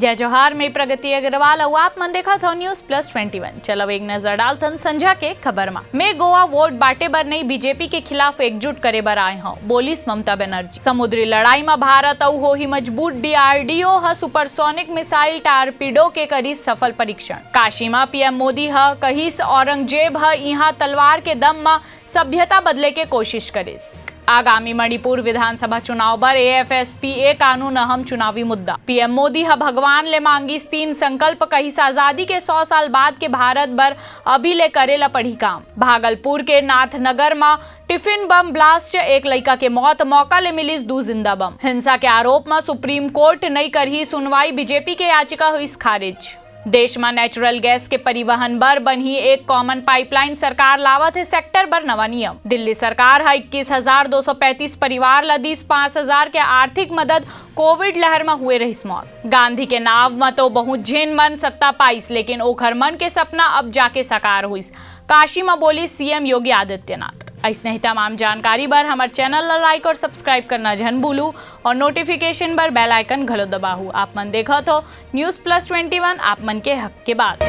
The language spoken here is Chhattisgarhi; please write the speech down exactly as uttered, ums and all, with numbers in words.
जय जोहार, मैं प्रगति अग्रवाल अउ आप मन देखत हव News Plus Twenty One। चलो एक नजर डालथन संझा के खबर मा। मैं गोवा वोट बांटे बर नहीं, बीजेपी के खिलाफ एकजुट करे बर आए हव, बोलिस ममता बनर्जी। समुद्री लड़ाई मा भारत अउ होही मजबूत, डीआरडीओ ह सुपरसोनिक मिसाइल टारपीडो के करिस सफल परीक्षण। काशी मा पीएम मोदी ह कहिस, औरंगजेब ह इहां तलवार के दम मा सभ्यता बदले के कोशिश करिस। आगामी मणिपुर विधानसभा चुनाव बर एएफएसपीए कानून अहम चुनावी मुद्दा। पीएम मोदी ह भगवान ले मांगिस तीन संकल्प, कहिस आजादी के सौ साल बाद के भारत बर अभी ले करे ला पड़ही काम। भागलपुर के नाथनगर म टिफिन बम ब्लास्ट, एक लइका के मौत, मौका ले मिलिस दू जिंदा बम। हिंसा के आरोप म सुप्रीम कोर्ट नइ करही सुनवाई, बीजेपी के याचिका होइस खारिज। देश म नेचुरल गैस के परिवहन बर बनही एक कॉमन पाइपलाइन, सरकार लावत हे सेक्टर बर नवा नियम। दिल्ली सरकार ह इक्कीस हजार दो सौ पैंतीस परिवार ल दिस पाँच हजार के आर्थिक मदद, कोविड लहर म हुए रहिस मौत। गांधी के नाव म तो बहुत झिन मन सत्ता पाइस, लेकिन ओखर मन के सपना अब जाके साकार होइस, काशी म बोलिस सीएम योगी आदित्यनाथ। अइसने ही तमाम जानकारी बर हमर चैनल ला लाइक और सब्सक्राइब करना झन भूलू और नोटिफिकेशन बर बेल आइकन घलो दबाहू। आप मन देखत हो News Plus Twenty One, आप मन के हक के बात।